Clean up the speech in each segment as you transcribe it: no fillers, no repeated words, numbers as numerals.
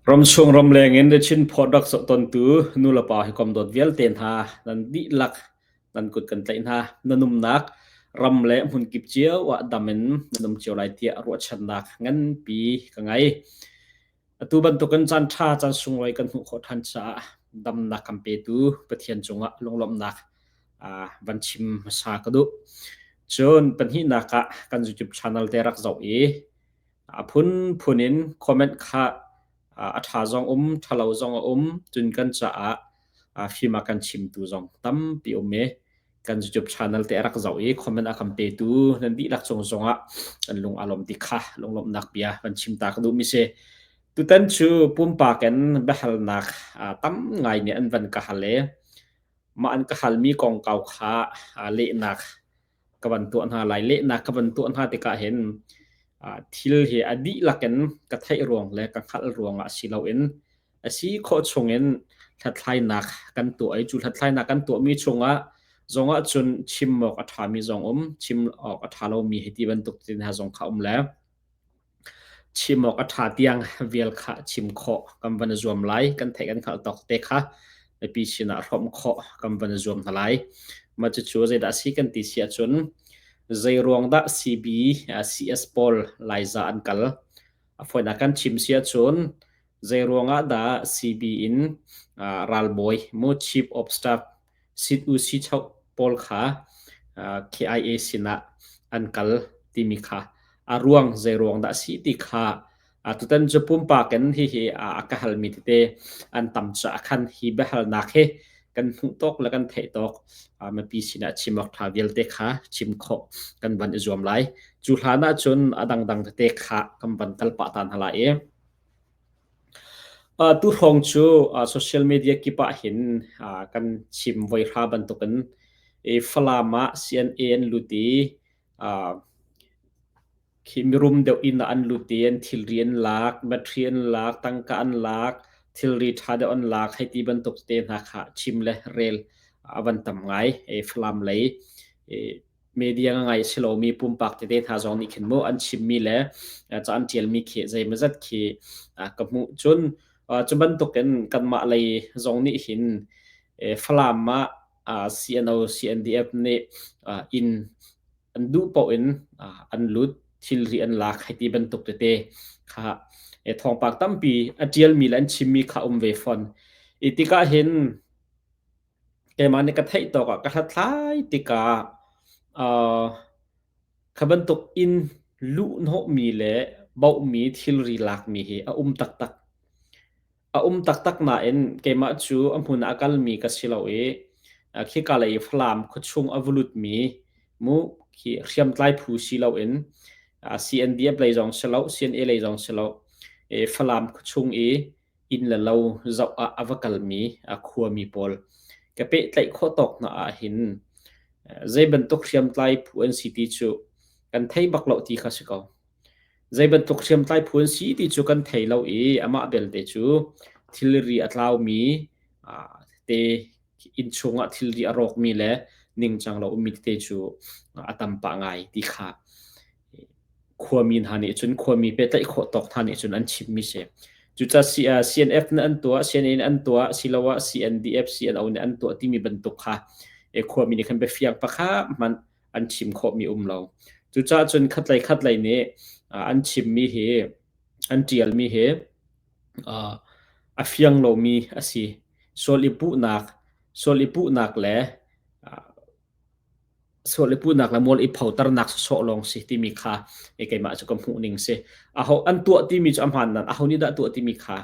Ramchung ramleng in Chin product zohtontu nulepa hawikom dawt vialte hna nan dihlak nan kut kan tlaih hna. Nan umnak ram le hmunkip cio ah dam in nan um cio lai tiah ruahchannak nganpi ka ngei. Atu bantukin caan ṭha caan sunglawi kan hmuh khawh ṭhan caah damnak kan petu Pathian cungah lunglawmhnak van chim hmasa ka duh. Cun pahnihnak ah kan YouTube channel te rak zoh i a phunphun in comment kha a ṭha zong um, ṭhalo zong a um. Cun kan caah fim a kan chimtu zong tampi um i kan YouTube channel te a rak zoh i comment a kan petu nan dihlak cung zongah kan lung a lawm ti kha lunglawmhnak bia van chim ta ka duhmi si. Tutan cu pumpak in biahalnak tam ngai nih an van ka hal i mah an ka halmi kongkau kha lehnak ka van tuah hna lai. Lehnak ka van tuah hna tikah hin thil hi a dihlak in ka theih ruang le ka hngalh ruangah si loin a si khawh chungin hlathlainak kan tuah i cu hlathlainak kan tuahmi chungah zongah cun chim awk a ṭhami zong um, chim awk a ṭha lomi hei ti bantuk te hna zong kha um le chim awk a ṭha tiang vial kha chim khawh kan van i zuam lai. Kan theih kan hngalh tawk te kha mipi sinah hrawmh khawh kan van i zuam hna lai. Mah cucu zeidah a si kan ti si ahcun zei ruang dah CB, CS pawl Laiza an kal? A fawinak kan chim si ahcun zei ruangah dah CB in ralbawi mu Chief of Staff Sit U Si Choh pawl kha KIA sinah an kal timi kha a ruang zei ruang dah a si ti kha tutan cu pumpak in hihi a ka halmi tete an tam caah khan hi biahalnak hi kan hmuh tawk le kan theih tawk mipi sinah chim awk ṭha vialte kha chim khawh kan van i zuam lai. Cu hlan ahcun a dangdang tete kha kan van kal pah ta hna lai i Tuhrawng cu social media kip ah hin kan chim voihra bantukin Falam ah CNA an lut i khi mirum deuh inn ah an lut i an thilri an lak, battery an lak, tangka an lak, thilri ṭha deuh an lak hei ti bantuk te hna kha chim le rel a van tam ngai. Falam lei media ngai si lomi pumpak tete hna zong nih khin mu an chimmi le ca an ṭialmi khi zeimawzat khi ka hmuh. Cun cu bantukin kanmah lei zong nih hin Falam ah CNO, CNDF nih inn an duh paoh in an lut, thilri an lak hei ti bantuk tete kha thawngpang tampi a ṭialmi le an chimmi kha um ve fawn. I tikah hin Keimah nih ka theih tawk ah ka hlathlai tikah kha bantuk inn luhhnawhmi le bohmi thilri lakmi hi a um taktak. A um taktak nain keimah cu a hmun ah a kalmi ka si lo i khika lei Falam khuachung a va lutmi mu khi hriamtlai phu si loin CNDF lei zong si lo, CNA lei zong si lo, Falam khuachung i inn le lo zoh ah a va kalmi a khuami pawl ka pehtlaih khawh tawk hna ahhin zei bantuk hriamtlai phu an si ti cu kan thei bak lo ti kha si ko. Zei bantuk hriamtlai phu an si ti cu kan thei lo i amah belte cu thilri a tlaumi te innchung ah thilri a rawkmi le ningcang lo ummi tete cu a tam pah ngai ti kha khuami hna nih cun khuami pehtlaih khawh tawk hna nih cun an chimmi si. Cucaah CNF nih an tuah, CNA nih an tuah, asiloah CNDF, CNO nih an tuah timi bantuk kha khuami nih khan biafiang pakhat hmanh an chim khawhmi um lo. Cucaah cun khatlei khatlei nih an chimmi hi an ṭialmi hi a fiang lomi a si. Sual i puhnak, sual i puhnak le sual i puhnak le mual i photernak sawsawh lawng si timi kha keimah cu ka hmuh ning si. Aho an tuah timi cu a hmaan nain aho nih dah tuah timi kha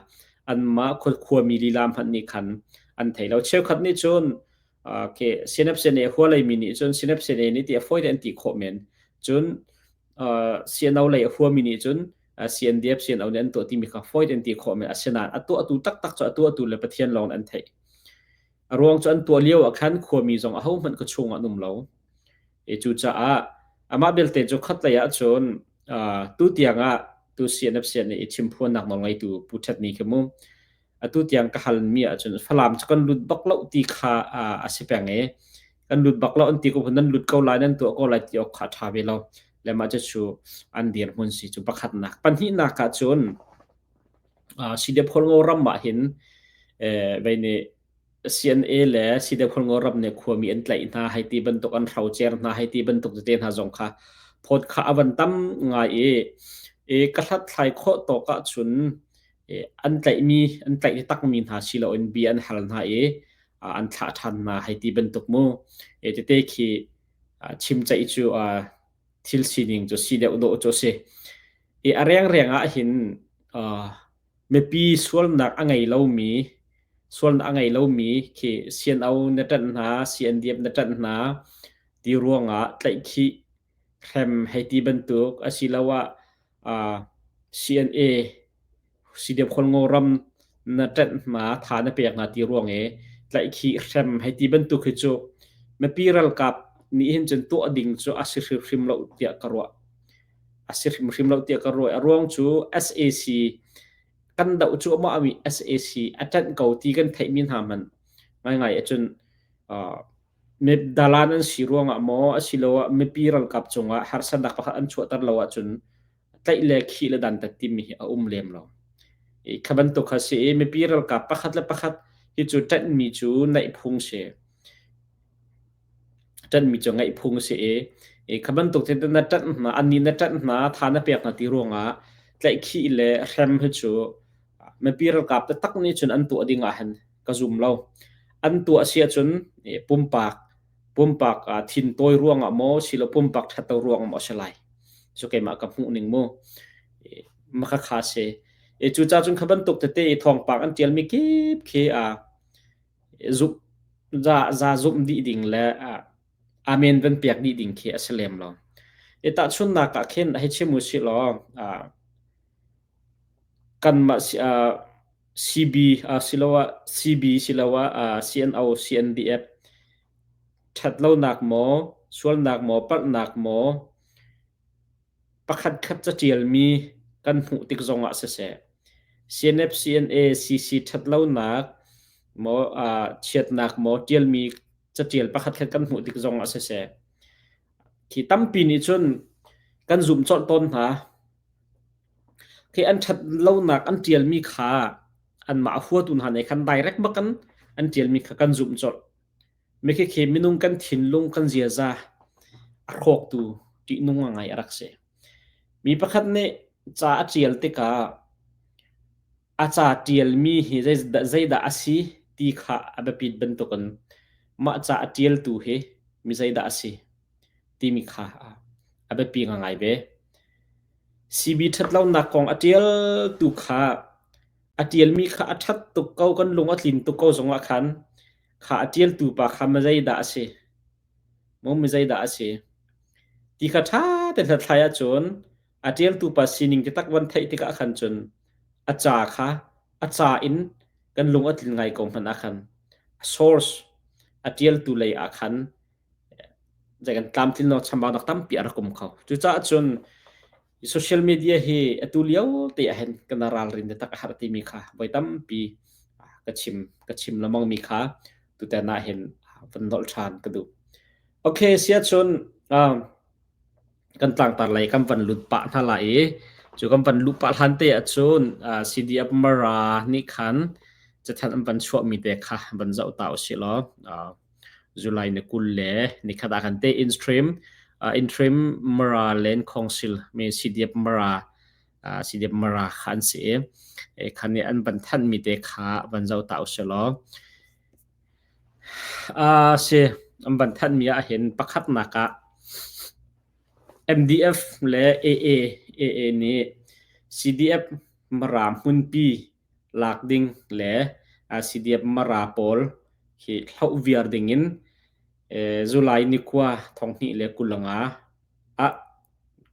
anmah khuami lila hmanh nih khan an thei lo. Cheukhat nih cun okay, CNF-CNA hua leimi nih cun CNF-CNA nih ti a fawi te an ti khawh men. Cun CNO lei a huami nih cun CNDF CNO nih an tuah timi kha fawi te an ti khawh men. Asinain a tuahtu taktak cu a tuahtu le Pathian lawng an theih. A ruang cu an tuah lio ah khan khuami zong ahohmanh khuachung ah an um lo. I cucaah amah belte cu khatlei ahcun tu tiang ah tu CNF-CNA i chimphuannak nawl ngeitu Pu Htet Ni khi mu atu tiang ka halmi ahcun Falam cu kan lut bak lo ti kha a si peng i kan lut bak lo an ti ko nan lut ko lai nan tuah ko lai ti awk kha a ṭha ve lo le mah cu an dirhmun si cu pakhatnak pahnihnak ah cun. CDF Khualngo ram ah hin vei nih CNA le CDF Khualngo ram nih khuami an tlaih hna hei ti bantuk an hrocer hna hei ti bantuk tete hna zong kha phawt kha a van tam ngai i i ka hlathlai khawh tawk ahcun an tlaihmi an tlaih takmi hna si loin bia an hal hna i an thlah ṭhan hna hei ti bantuk mu. Tete khi chimceih cu thil sining cu si deuh dawh cu a si. I a rengreng ah hin mipi sualnak a ngei lomi sualnak a ngei lomi khi CNO na ṭanh hna, CNDF na ṭanh hna ti ruangah tlaihkhih hrem hei ti bantuk asiloah CNA CDF Khualngo ram na ṭanh hna, tha na pek hna ti ruang i tlaihkhih hrem hei ti bantuk hi cu mipi ralkap nih hin cun tuah ding cu a si hrimhrim lo tiah ka ruah. A si hrimhrim lo tiah ka ruah. A ruang cu SAC kan doh cuahmah mi SAC a ṭanh ko ti kan theihmi hna hmanh ngaingai ahcun dalan an si ruangah maw asiloah mipi ralkap cungah harsatnak pakhat an chuahter lo ahcun tlaih le khih le dantat timi hi a um lem lo. I kha bantuk kha si i mipi ralkap pakhat le pakhat hi cu ṭanhmi cu naih phung si. Ṭanhmi cu ngaih phung si i, i kha bantuk te na ṭanh hna, annih na ṭanh hna, tha na pek hna ti ruangah tlaihkhih le hrem hi cu mipi ralkap taktak nih cun an tuah ding ah hin ka zum lo. An tuah si ahcun pumpak pumpak thintawi ruangah maw silo pumpak ṭhatlo ruangah maw a si lai. Cu keimah ka hmuh ning mu. Maka kha si. E cucaah cun kha bantuk tete i thawngpang an ṭialmi kip khi a zumh za za zumh dih ding le amen van pek dih ding khi a si lem lo. E tahchunnak ah khin hei chim u sih law kanmah CB siloah CB siloah CNO CNDF ṭhatlonak maw sualnak maw palhnak maw pakhatkhat caṭialmi kan hmuh tik zongah siseh CNF CNA CC ṭhatlonak maw chiatnak maw ṭialmi caṭial pakhatkhat kan hmuh tik zongah siseh khi tampi nih cun kan zumh colh tawn hna. Khi an ṭhat lonak an ṭialmi kha anmah a huatu hna nih khan direct bak in an ṭialmi kha kan zumh colh. Mikhikhi minung kan thinlung kan ziaza a hrawktu ṭihnung ngai a rak si. Mi pakhat nih ca a ṭial tikah a ca ṭialmi hi zeidah a si ti kha a biapit bantukin mah ca a ṭialtu hi mi zeidah a si timi kha a biapi ngai ve. CB ṭhatlonak kong a ṭialtu kha a ṭialmi kha a ṭhat tuk ko kan lung a tlin tuk ko zongah khan kha a ṭialtu pa kha mi zeidah a si? Maw mi zeidah a si? Ti kha ṭha tein hlathlai ahcun a ṭialtu pa sining taktak van theih tikah khan cun a ca kha a ca in kan lung a tlin ngai ko hmanh ah khan a source a ṭialtu lei ah khan zei kan tlamtlinnak chambaunak tampi a rak um kho. Cucaah cun social media hi atu lio te ah hin kan ralrin taktak a har timi kha voi tampi ka chim ka chim lengmang mi kha tutan ah hin van nolh ṭhan ka duh. Okay, sia cun kan tlangtar lei kan van lut pah hna lai i cu kan van luh pah hlan te ahcun CDF Mara nih khan cathanh an van chuahmi te kha van zoh ta usih law July ni 20 le nikhat ah khan te interim interim Mara Land Council mi CDF Mara CDF Mara kha an si i khan nih an van thanhmi te kha van zoh ta usih law si an van thanhmi ah hin pakhatnak ah MDF le AA AA nih CDF Mara hmunpi lak ding le CDF Mara pawl hi hloh viar ding in July ni kua 2025 ah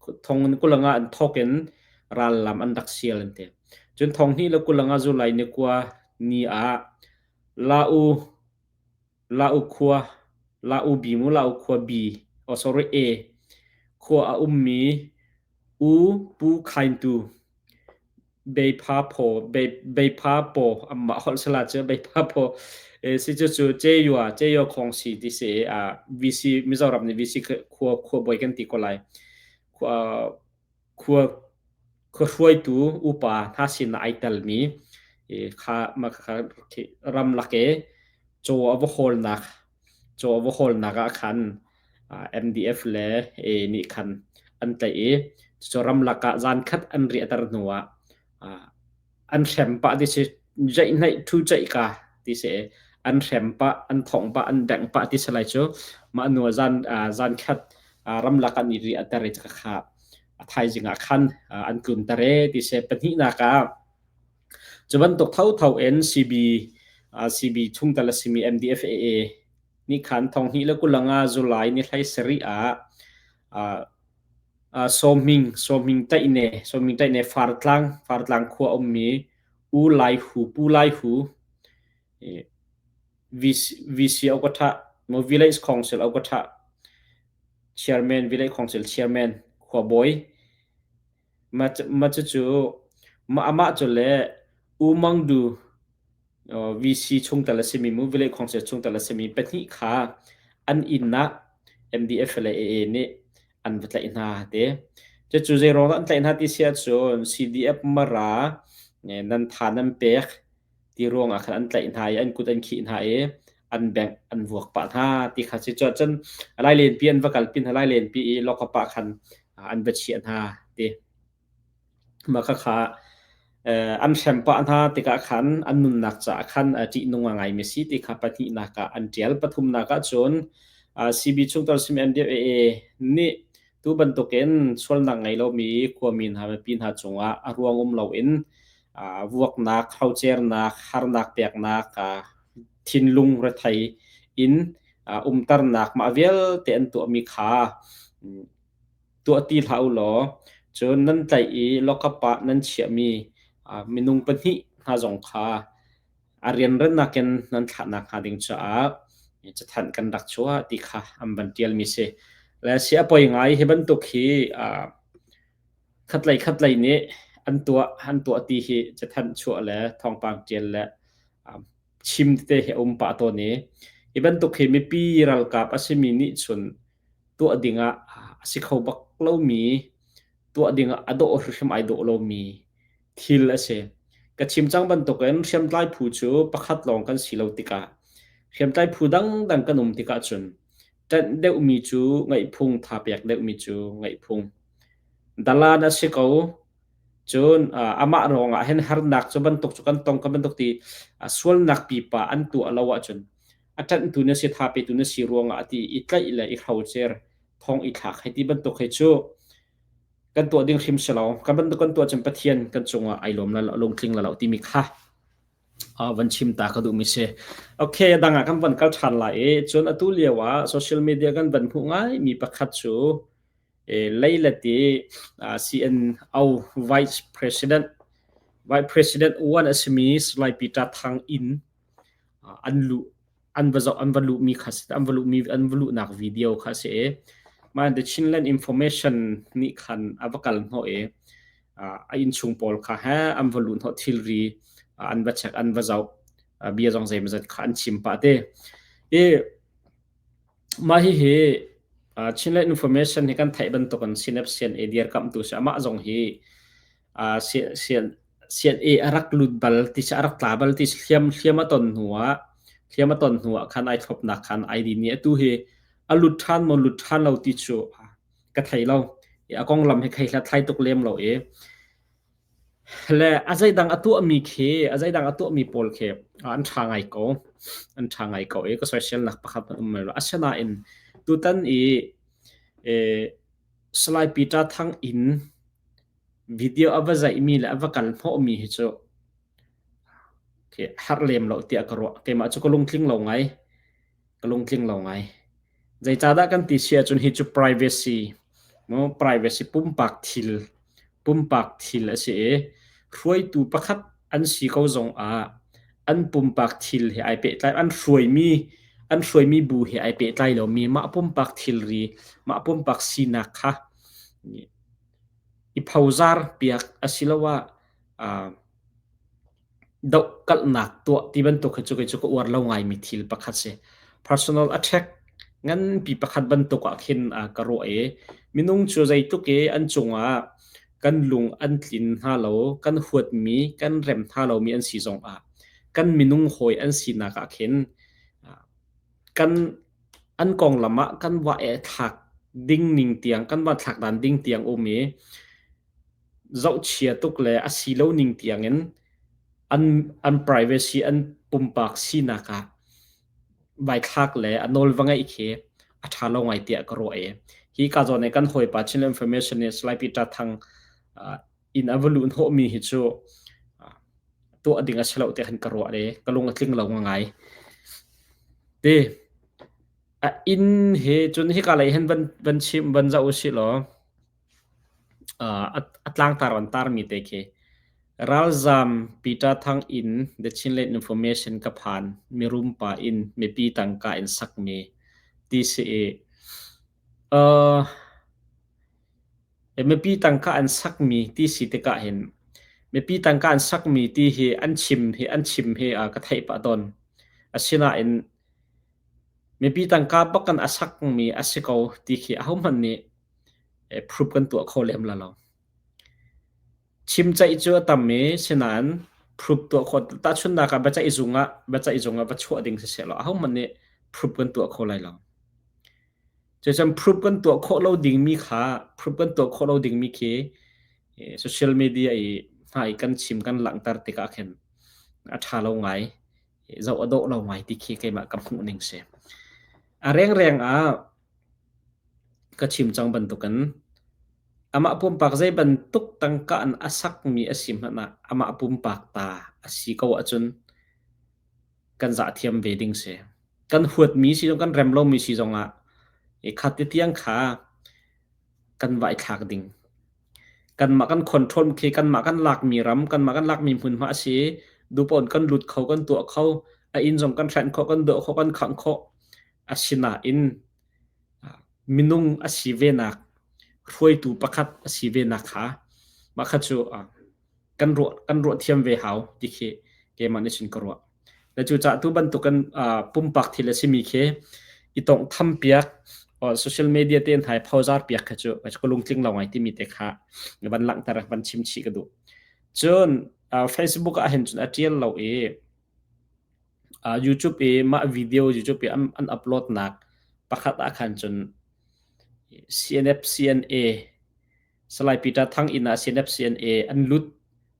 2025 an thawk in rallam an rak sial an ti. Cun 2025 July ni kua ni ah Lau Lau khua Lau bi mu Lau khua B oh sorry A khua a ummi U Pu Khain Tu Beipha phaw beipha paw amah holh sala cu beipha paw si cu cu Ceyua Ceyua khong si ti si a VC Mizoram nih VC khua khua bawi kan ti ko lai khua khua Khuahruaitu upa hna sin ah ai telmi kha ramlak i caw a va hawlnak caw a va hawlnak ah khan MDF le A nih khan an tlaih i cucu ramlak ah zankhat an riahter hnu ah an hrem pah ti si zeihnaih ṭhu ceih ka ti si an hrem pah an thongh pah an bengh pah ti si lai cu mah hnu ah zan zankhat ramlak an i riahter i kha a thaizing ah khan an tlunter e ti si pahnihnak ah cu bantuk thotho in CB CB chungtel a simi MDFAA nih khan thonghnih le kulanga July ni hlei sarih ah Sawhming, Sawhming Taihne, Sawhming Taihne Fartlang, Fartlang khua ummi U Lai Hu, Pu Lai Hu, VC Okatha, mo Village Council Okatha, Chairman, Village Council Chairman, khuabawi. Ma ma cucu ma amah cu le U Mang Du VC chungtel a simi mu Village Council chungtel a simi pahnih kha an inn ah MDF le AA nih an va tlaih hna te. Cucu zeiruang dah an tlaih hna ti si ahcun CDF Mara nan tha nan pek ti ruangah khan an tlaih hna i an kut an khih hna i an bengh an vuak pah hna ti kha si. Cuahcun Lailenpi an va kalpi hna Lailenpi i lockup ah khan an va chiah hna ti. Mah khakha an hrem pah hna tikah khan an nunnak caah khan ṭihnung a ngaimi si ti kha pahnihnak ah an ṭial. Pathumnak ah cun CB chungtel simi NDAA nih tu bantukin sualnak ngei lomi khuami hna mipi hna cungah a ruang um loin vuaknak, hrocernak, harnak peknak, thinlung rethei in umternak mah vialte an tuahmi kha tuah ti hlah u law cun nan tlaih i lockup ah nan chiahmi minung pahnih hna zong kha a rianrannak in nan thlahnak hnga ding caah cathanh kan rak chuah ti kha an van ṭialmi si. Le si a poi ngai hi bantuk hi khatlei khatlei nih an tuah an tuah ti hi cathanh chuah le thawngpang ṭial le chim tete hi a um pah tawn i hi bantuk hi mipi ralkap a simi nih cun tuah dingah a si kho bak lomi, tuah dingah a dawh hrimhrim ai dawh lomi thil a si. Ka chim cang bantukin hriamtlai phu cu pakhat lawng kan si lo tikah hriamtlai phu dangdang kan um tikah cun ṭanh deuhmi cu ngaih phung, tha pek deuhmi cu ngaih phung. Dalan a si ko. Cun amah ruangah hin harnak cu bantuk cu kan tong ka bantuk ti sualnak pipa an tuah lo ahcun a ṭanhtu na si tha petu na si ruangah ti i tlaih le i hrocer thong i thlak hei ti bantuk hei cu kan tuah ding hrim si lo kan bantuk kan tuah cun Pathian kan cungah ai lawm la lungtling la lo timi kha van chim ta ka duhmi si okay dang ah kan van kal ṭhan lai i cun atu lio ah social media kan van hmuh ngai mi pakhat cu leilati CNO Vice President Vice President one a simi Salai Peter Thang Inn an luh an va zoh an va luhmi kha si an va luhmi an va luhnak video kha a si i mah The Chinland Information nih khan a va kal hnawh i a innchung pawl kha he an va luh hnawh thilri an va check an va zoh bia zong zeimawzat kha an chim pah te i mah hihi Chinland Information hi kan theih bantuk in Sinep CNA dirkamhtu si amah zong hi CNA a rak lut bal ti a rak tla bal ti hliam hliam a ton hnu ah hliam a ton hnu ah khan ai thlopnak khan ai din i atu hi a lut ṭhan maw lut ṭhan lo ti cu ka thei lo. A konglam hi khei hlathlai tuk lem lo i le a zeidang a tuahmi khi a zeidang a tuahmi pawl khi an ṭha ngai ko an ṭha ngai ko i ka soiselnak pakhat an um lo. Asinain tutan i Salai Peter Thang inn Video a va zaihmi le a va kal hnawhmi hi cu har lem lo tiah ka ruah. Keimah cu ka lungtling lo ngai. Ka lungtling lo ngai. Zeicahdah kan ti si ahcun hi cu privacy, mu privacy pumpak thil, pumpak thil a si i hruaitu pakhat an si ko zong ah an pumpak thil he ai pehtlai an hruaimi an hruaimi bu he ai pehtlai lomi mah pumpak thilri, mah pumpak sinak kha I phozar piak asiloah dohkalhnak tuah ti bantuk hi cu kei cu ka uar lo ngaimi thil pakhat si. Personal attack nganpi pakhat bantuk ah khin ka ruah i minung cu zeitluk i an cungah Kan lung an tlin hna lo, kan huatmi, kan rem hna lomi an si zongah kan minung hawi an sinak ah khin kan an konglam ah kan va e thlak ding ning tiang kan va thlak dan ding tiang um i zohchia tuk le a si lo ning tiang in an an privacy an pumpak sinak ah vai thlak le a nawl va ngeih khi a ṭha lo ngai tiah ka ruah i hi ka zawn i kan hawipa Chin Information nih Salai Peter Thang inn a va luh hnawhmi hi cu tuah ding a si lo tiah khan ka ruah le ka lung a tling lo ngai. Ti a inn he cun hika lei hin van van chim van zoh usih law a tlangtar an tarmi te khi ralzam Peter Thang inn The Chinland Information ka phan mirum pa inn mipi tangka in sakmi ti si i mipi tangka an sakmi ti si tikah hin mipi tangka an sakmi ti hi an chim hi an chim hi ka theih pah tawn. Asinain mipi tangka bak in a sakmi a si ko ti khi ahohmanh nih proof kan tuah kho lem la lo. Chimceih cu a tam i sinain proof tuah khawh tahchunhnak ah biaceih zung ah biaceih zung ah va chuah ding siseh law ahohmanh nih proof kan tuah kho lai lo. Cucun proof kan tuah khawh lo dingmi kha proof kan tuah khawh lo dingmi khi social media i hna i kan chim kan langhter tikah khin a ṭha lo ngai. Zoh a dawh lo ngai ti khi keimah ka hmuh ning si. A rengreng ah Ka chim cang bantukin amah pumpak zei bantuk tangka in a sakmi a si hmanh ah amah pumpak ta a si ko ahcun kan zah thiam ve ding si. Kan huatmi si zong kan rem lomi si zongah i khat ti tiang kha kan va i thlak ding. Kanmah kan control khi kanmah kan lakmi ram, kanmah kan lakmi hmunhma a si i duhpaoh in kan lut kho, kan tuah kho, a inn zong kan hrenh khawh, kan dawh khawh, kan khangh khawh. Asinain minung a si venak hruaitu pakhat a si venak kha mah kha cu kan ruah kan ruah thiam ve hau ti khi keimah nih cun ka ruah. Le cucaah tu bantukin pumpak thil a simi khi i tawnghtham piak social media te in hai phozar piak kha cu ka lungtling lo ngai timi te kha van langhter van chim chih ka duh. Cun Facebook ah hin cun a ṭial lo i YouTube i mah video YouTube i an upload nak pakhat ah khan cun CNF CNA Salai Peter Thang inn ah CNF CNA an lut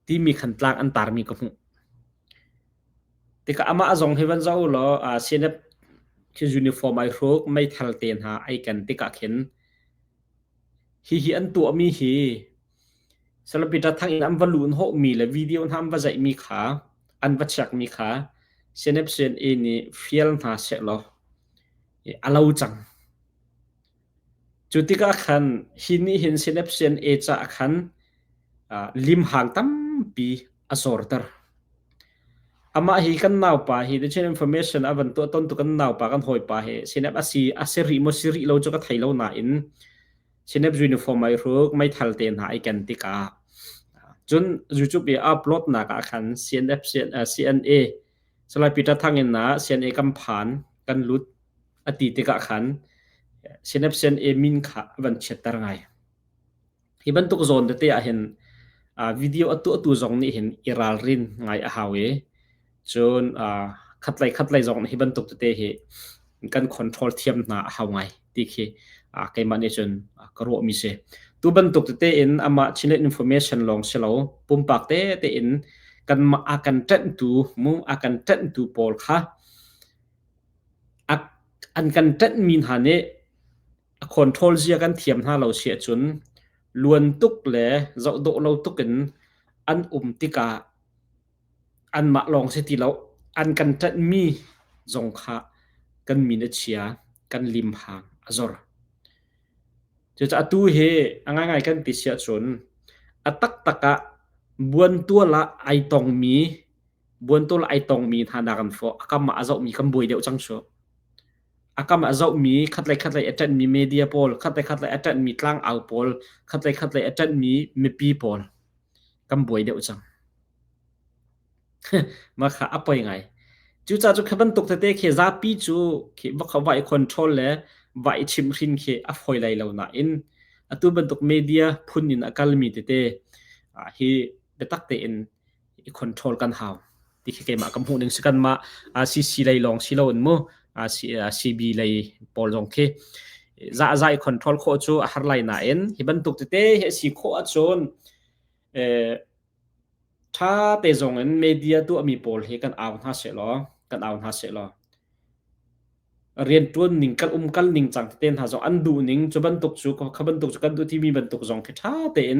timi khan tlang an tarmi ka hmuh. Tikah amah zong hi van zoh law CNF khi uniform ai hruk meithal te hna ai ken tikah khin hihi an tuahmi hi Salai Peter Thang inn an va luh hnawhmi le video hna an va zaihmi kha an va checkmi kha CNF CNA nih fial hna sehlaw a lo cang. Cu tikah khan hi nih hin CNF CNA caah khan limhang tampi a zorter. Amah hi kan naupa hi The Chin Information a van tuah tawntu kan naupa kan hawipa hi CNF a si a si rih maw si rih lo cu ka thei lo nain CNF uniform ai hruk meithal te hna ai ken tikah cun YouTube i upload nak ah khan CNF CNA Salai Peter Thang in na CNA kan phan kan lut a ti tikah khan CNF CNA min kha a van chiatter ngai. Hi bantuk zawn tete ah hin video a tuahtu zong nih hin i ralrin ngai a hau i cun khatlei khatlei zong nih hi bantuk tete hi kan control thiam hna a hau ngai ti khi keimah nih cun ka ruahmi si. Tu bantuk tete in amah Chinland information lawng si lo pumpak tete in kanmah a kan ṭanhtu mu a kan ṭanhtu pawl kha an kan ṭanhmi hna nih A control zia kan thiam hna lo si ahcun luan tuk le zoh dawh lo tuk in an um tikah anmah lawng si ti lo an kan ṭanhmi zong kha kan min a chia, kan limhang a zor. Cucaah atu hi a ngaingai kan ti si ahcun a taktak ah buantual ah ai tongmi buantual ai tongmi hna nakin fawh a kam ah a zohmi kan buai deuh cang cu. A kam a zohmi, khatlei khatlei a ṭanhmi media pawl, khatlei khatlei a ṭanhmi tlangau pawl, khatlei khatlei a ṭanhmi mipi pawl kan buai deuh cang. Mah kha a poi ngai. Cucaah cu khi bantuk tete khi zapi cu khi va i control le va i chimhhrin khi a fawi lai lo nain. Atu bantuk media phun in a kalmi tete hi biatak tein i control kan hau. Ti khi keimah ka hmuh ning si kanmah CC lei lawng si loin mu CB lei pawl zong khi za za i control khawh cu a har lai nain hi bantuk tete hi a si khawh ahcun ṭha te zong in media tuahmi pawl hi kan au hna sehlaw kan au hna sehlaw rianṭuan ning kan um kal ning cang tete hna zong an duh ning cu bantuk cu kha bantuk cu kan duh timi bantuk zong khi ṭha tein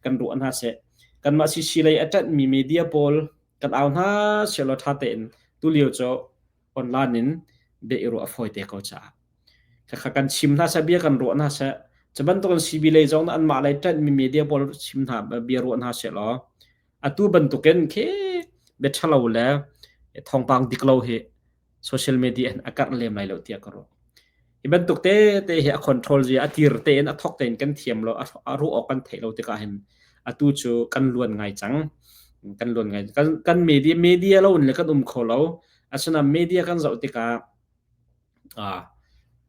kan ruah hna seh. Kanmah CC lei a ṭanhmi media pawl kan au hna sehlaw ṭha tein tulio cu online in bia i ruah a fawi te ko caah. Khakha kan chim hna seh, bia kan ruah hna seh. Cu bantukin CB lei zong nih anmah lei ṭanhmi media pawl chim hna, bia ruah hna sehlaw atu bantukin khi bia ṭhalo le thawngpang dik lo hi social media hin a karh lem lai lo tiah ka ruah. Hi bantuk tete hi a control zia a tir tein a thok tein kan thiam lo a ruah awk kan theih lo tikah hin atu cu kan luan ngai cang. Kan luan ngai kan kan media media lo in le kan um kho lo. Asinain media kan zoh tikah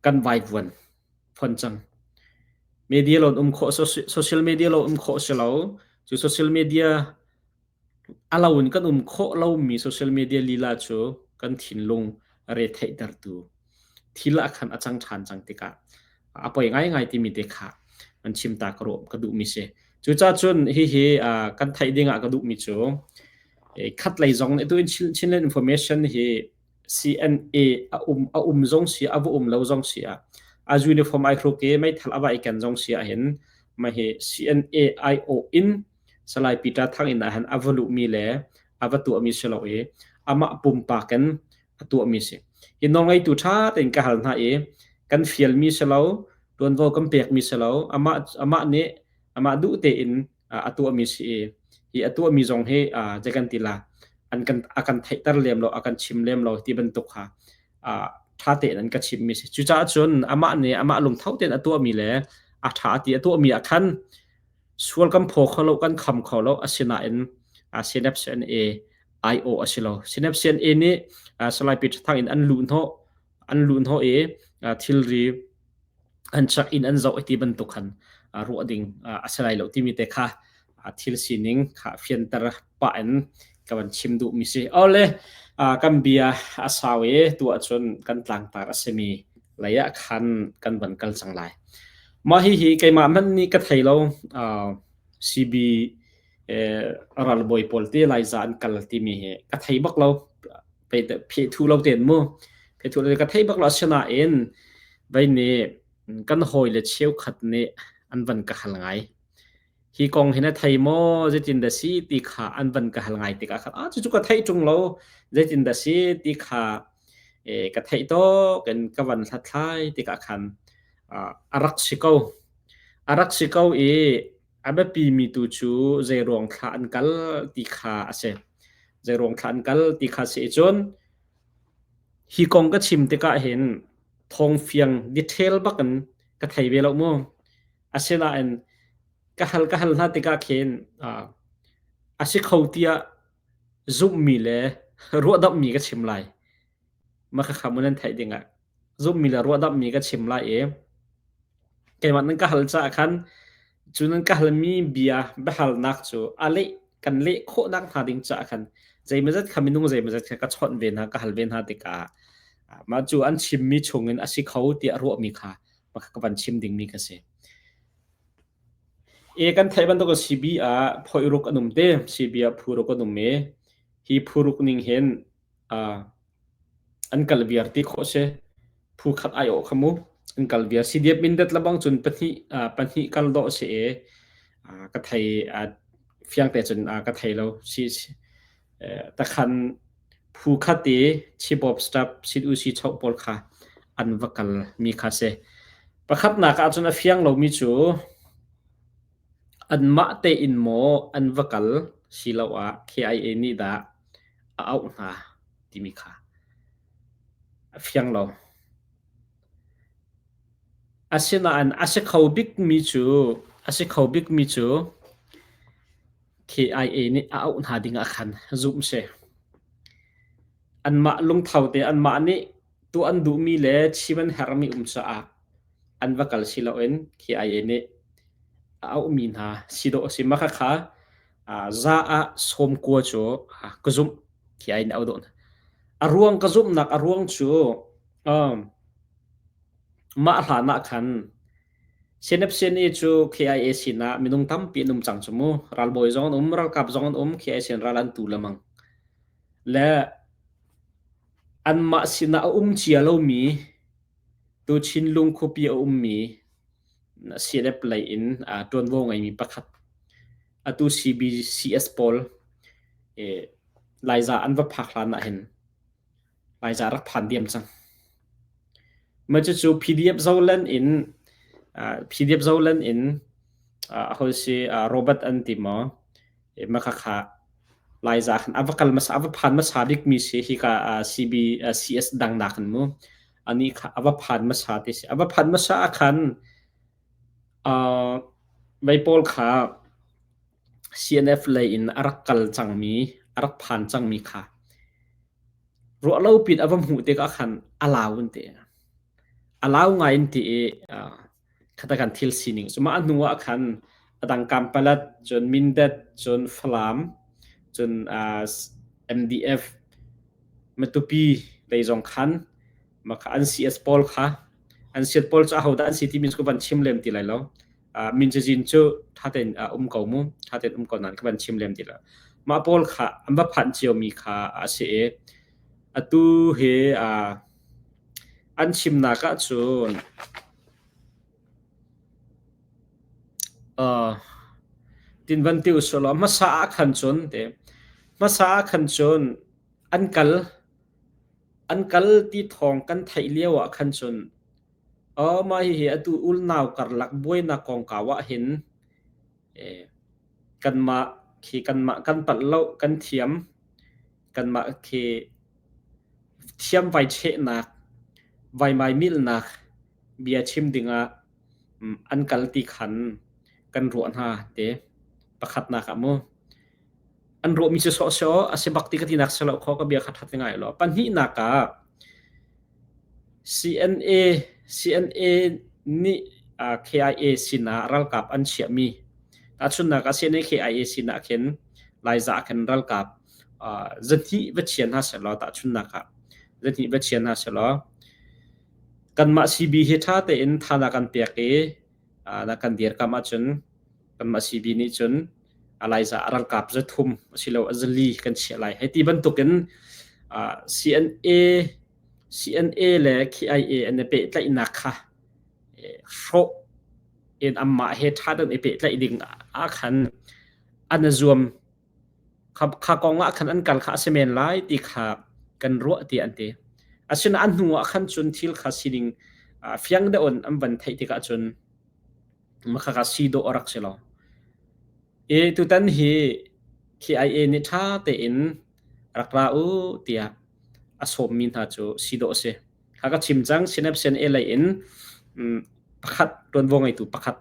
kan vaivuan fon cang. Media lo um khawh social media lo um khawh si lo. Cu social media A lo in kan um khawh lomi social media lila cu kan thinlung a re theihtertu thil ah khan a cang ṭhan cang tikah a poi ngaingai timi te kha an chim ta ka ruah ka duhmi si. Cucaah cun hihi kan theih ding ah ka duhmi cu khat lei zong nih tu in Chinland Information hi CNA a um a um zong si a va um lo zong si ah a uniform ai hruk i meithal a va i ken zong si ah hin mah hi CNA aiawh in Salai Peter Thang inn ah hin a va luhmi le a va tuahmi si lo i amah pumpak in a tuahmi si. Hi nawlngeitu ṭha tein ka hal hna i kan fialmi si lo, ṭuanvo kan pekmi si lo, amah, amah nih amah duh tein a tuahmi si i hi a tuahmi zong hi zei kan ti la an kan a kan theihter lem lo, a kan chim lem lo ti bantuk kha ṭha tein an ka chimmi si. Cucaah cun amah nih amah lungtho tein a tuahmi le a ṭha ti a tuahmi ah khan Sual kan phaw kho lo, kan kham kho lo. Asinain Synapse NA aiawh a si lo. Synapse NA nih Salai Peter Thang in an luhhnawh an luhhnawh i thilri an check in an zoh ti bantuk khan ruah ding a si lai lo timi te kha thil sining kha fianter pah in ka van chim duhmi si. Awle kan bia a sau i tu ahcun kan tlangtar a simi lei ah khan kan van kal cang lai. Mah hihi keimah hmanh nih ka thei lo. CB ralbawi pawl te Laiza an kal timi hi ka thei bak lo. Phe thu lo ten mu. Phe thu lo ka thei bak lo asinain vei nih kan hawile cheukhat nih an van ka hal ngai. Hi kong hi na thei maw? Zeitin dah si ti kha an van ka hal ngai tikah khan ah cucu ka theih ṭung lo. Zeitin dah si ti kha ka theih tawk in ka van hlathlai tikah khan a rak si ko. A rak si ko i a biapimi tu cu zeiruang thla an kal ti kha a si. Zeiruang thla an kal ti kha si cun hi kong ka chim tikah hin thawngfiang detail bak in ka thei ve lo mu. Asinain ka hal ka hal hna tikah khin a si kho tiah zumhmi le ruahdamhmi ka chim lai. Mah khakha mu nan theih dingah zumhmi le ruahdamhmi ka chim lai i keimah nan ka hal caah khan cu nan ka halmi bia biahalnak cu a leh kan leh khawhnak hna ding caah khan zeimawzat kha minung zeimawzat kha ka chawnh ve hna ka hal ve hna tikah mah cu an chimmi chungin a si kho tiah ruahmi kha ka van chim dingmi ka si. E kan theih bantuk CB ah phoiruk an um te CB ah phuruk an um i hi phuruk ning hin an kal viar ti khawh si. Phu khat ai awh kha mu. An kal viar. CDF Mindat lebang cun pahnih pahnih kal dawh si i ka thei fiang te cun ka thei lo. Si takhan phu khat i Chief of Staff Sit U Si Choh pawl kha an va kal mi kha si. Pakhatnak ah cun a fiang lomi cu anmah tein maw an va kal siloah KIA nih dah a auh hna timi kha a fiang lo. Asinain a si kho bikmi cu a si kho bikmi cu KIA nih a auh hna ding ah khan zumh si. Anmah lungtho te anmah nih tuah an duhmi le chim an herhmi um caah an va kal si loin KIA nih. a auhmi hna si dawh a si. Mah khakha za ah sawmkua cu ka zumh. KIA nih a auh dawh hna. A ruang ka zumhnak a ruang cu mah hlan ah khan CNFCNA cu KIA sinah minung tampi an um cang cu mu. Ralbawi zong an um, ralkap zong an um, KIA sin ral an tu lengmang. Le anmah sinah a um cia lomi tu Chinlung khuapi a ummi CNF lei in ṭuanvo ngeimi pakhat atu CBCS pawl Laiza an va phak hlan ah hin Laiza rak phan diam cang. Mah cucu PDF Zoland in PDF Zoland in aho si Robert an ti maw mah khakha Laiza khan a va kal hmasa a va phan hmasa bikmi si hika CB CS dang nakin mu anih kha a va phan hmasa ti si a va phan hmasa ah khan mei pawl kha CNF lei in a rak kal cangmi a rak phan cangmi kha ruahlo pin a va hmuh tikah khan a lau an ti. A lau ngai an ti i khata kan thil sining cu mah hnu ah khan a dang Kampalat cun Mindat cun Falam cun MDF Matupi lei zong khan mah kha an CS pawl kha an siat pawl cu ahodah an si timi cu van chim lem ti lai lo. Min cazin cu ṭha tein a um ko mu ṭha tein um ko nain ka van chim lem ti lo. Mah pawl kha an va phanh ciomi kha a si i atu hi an chimnak ahcun tin van ti usih law hmasa ah khan cun ti hmasa ah khan cun an kal an kal ti thawng kan theih lio ah khan cun aw mah hihi atu unau karlak buainak kongkau ah hin kanmah khi kanmah kan palh lo kan thiam kanmah khi thiam vai chehnak vaimai milhnak bia chim dingah an kal ti khan kan ruah hna te pakhatnak ah mu an ruahmi cu sawhsawh a si bak ti ka tinak si lo kho ka bia kha ṭhat ngai lo pahnihnak ah CNA CNA nih KIA sinah ralkap an chiahmi tahchunhnak ah CNA KIA sinah khin Laiza ah khin ralkap zahnih va chia hna sehlaw tahchunhnak ah zahnih va chia hna sehlaw kanmah CB hi ṭha tein tha na kan pek i na kan dirkamh ahcun kanmah CB nih cun a Laiza ralkap zathum asilo zali kan chiah lai hei ti bantukin CNA CNA le KIA an i pehtlaihnak kha hrawh in anmah he ṭha deuh i pehtlaih ding ah khan an i zuam Kha kong ah khan an kal kha a si men lai ti kha kan ruah tiah an ti. Asinain an hnu ah khan cun thil kha sining fiang deuh in an van theih tikah cun khakha si dawh a rak si lo. I tutan hi KIA nih ṭha tein rak ra u tiah a sawmmi hna cu si dawh a si. Kha ka chim cang Synapse A lei in pakhat ṭuanvo ngeitu pakhat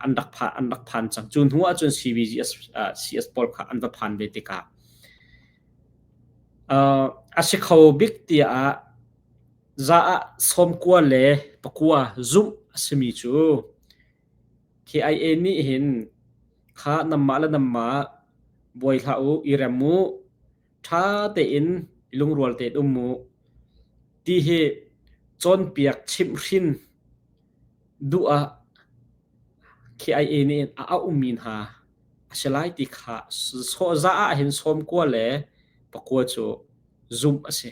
an rak phan an rak phan cang. Cu hnu ahcun CBGS CS pawl kha an va phan ve tikah a si kho bik tiah za ah sawmkua le pakua zumh a simi cu KIA nih hin kha nanmah le nanmah buai hlah u, i rem u, ṭha tein lungrual tein um u ti hi cawnpiak chimhhrin duh ah KIA nih a auhmi hna a si lai ti kha za ah hin sawmkua le pakua cu zumh a si.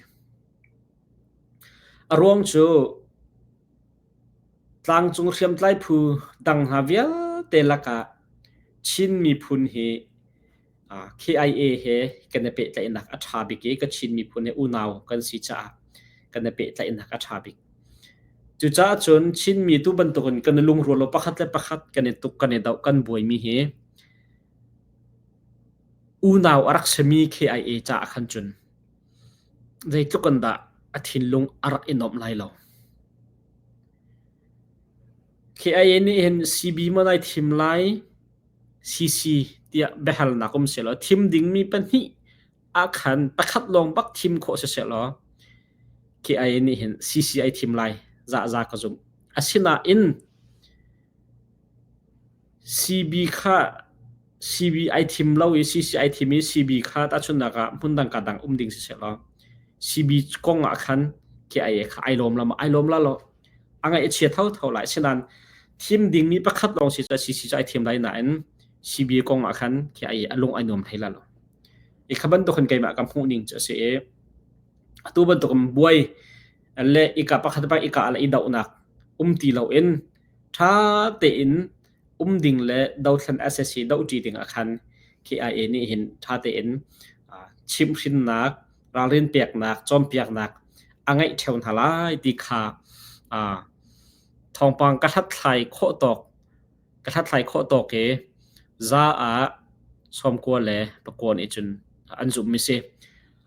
A ruang cu tlangcung hriamtlai phu dang hna vialte lakah Chin miphun hi KIA he kan i pehtlaihnak a ṭha bik i Kachin miphun he unau kan si caah kan i pehtlaihnak a ṭha bik. Cucaah cun Chinmi tu bantukin kan i lungrual lo pakhat le pakhat kan i tuk kan i doh kan buaimi hi unau a rak simi KIA caah khan cun zeitluk in dah a thinlung a rak i nuamh lai lo. KIA nih hin CB maw nai thim lai CC tiah biahalnak um sehlaw thim dingmi pahnih ahkhan pakhat lawng bak thim khawh si sehlaw KIA nih hin CC ai thim lai zahza ka zumh. Asinain CB kha CB ai thim lo i CC ai thim i CB kha tahchunhnak ah hmundang ka dang um ding siseh law CB kong ah khan KIA kha ai lawm la ma ai lawm la lo a ngaih a chia thotho lai asinain thim dingmi pakhat lawng si cu CC cu ai thim lai nain CB kong ah khan KIA a lung ai nuam hlei la lo. I kha bantuk in keimah ka hmuh ning cu a si i atu bantuk in buai le ika pakhat pa ika le i dohnak um ti loin ṭha tein um ding le dothlen SSC dohṭi ding ah khan KIA nih hin ṭha tein chimhhrinnak, ralrin peknak, cawnpiaknak a ngeih ṭheo hna lai ti kha thawngpang ka hlathlai khawh tawk ka hlathlai khawh tawk i za ah sawmkua le pakua nih cun an zumhmi si.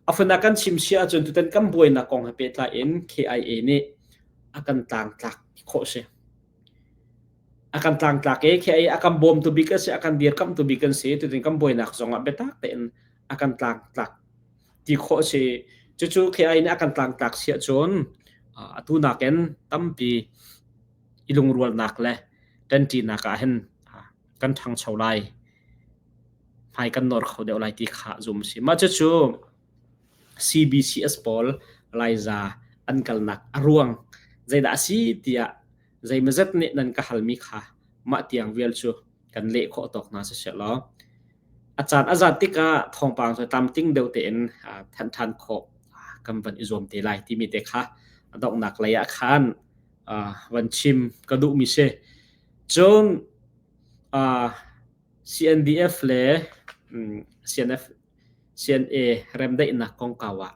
A fun ah kan chim si ahcun tutan kan buainak kong he pehtlai in KIA nih a kan tlangtlak khawh si. A kan tlangtlak i KIA a kan bawmtu bik a si, a kan dirkamhtu bik an si. Tutan kan buainak zong ah biatak tein a kan tlangtlak ti khawh a si. Cucu KIA nih a kan tlangtlak si ahcun atu nakin tampi i lungrualnak le ṭanṭinak ah hin kan ṭhangcho lai. Hmai kan nawr kho deuh lai ti kha zum a si. Mah cucu CBCS pawl Laiza an kalnak a ruang zeidah a si tiah zeimawzat nih nan ka halmi kha mah tiang vial cu kan leh khawh tawk hna siseh law a caan a zat tikah thawngpang cu tlamtling deuh tein thanh ṭhan khawh kan van i zuam te lai timi te kha a donghnak lei ah khan van chim ka duhmi si. Cun CNDF le CNF CNA remdaihnak kongkau ah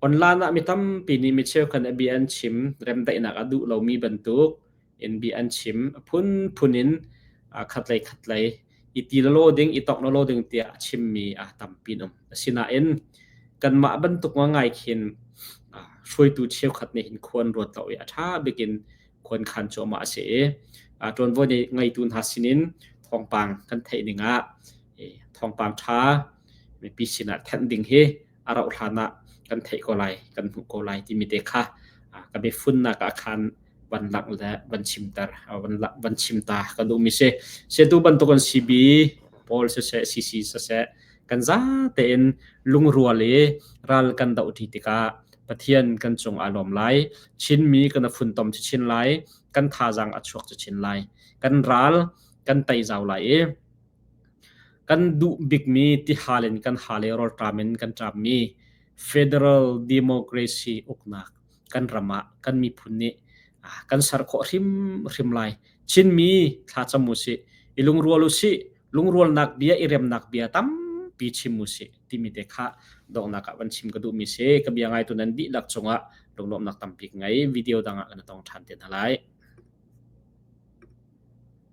online ah mi tampi nih mi cheukhat nih bia an chim remdaihnak a duh lomi bantuk in bia an chim. A phunphun in khatlei khatlei i ti lawlaw ding, i tawk lawlaw ding tiah a chimmi a tampi an um. Asinain kanmah bantuk ngai khin hruaitu cheukhat nih hin khua an ruat lo i a ṭha bik in khuankhan cuahmah a si i ṭuanvo ngeitu hna sinin thawngpang kan theih ning ah thawngpang ṭha mipi sinah thanh ding hi a rauh hlan ah kan theih ko lai, kan hmuh ko lai timi te kha ka biafunnak ah khan van langh le van chimter van chim ta kan duhmi si. Setu bantukin CB pawl siseh, CC siseh kan za tein lungrual i ral kan dohṭi tikah Pathian kan cung aa lawm lai. Chinmi kan a funtom chin lai, kan thazaang a chuak chin lai. Kan ral kan tei zau lai i kan duh bikmi tihal in kan hal i rawlṭam in kan ṭammi Federal Democracy uknak kan ram ah kan miphun nih kan ser khawh hrimhrim lai. Chinmi thlacam usih, i lungrual usih, lungrualnak bia, i remnak bia tampi chim usih timi te kha donghnak ah van chim ka duhmi si. Ka bia ngaitu nan dihlak cungah lunglawmhnak tampi ka ngei. Video dang ah kan i tong ṭhan te hna lai.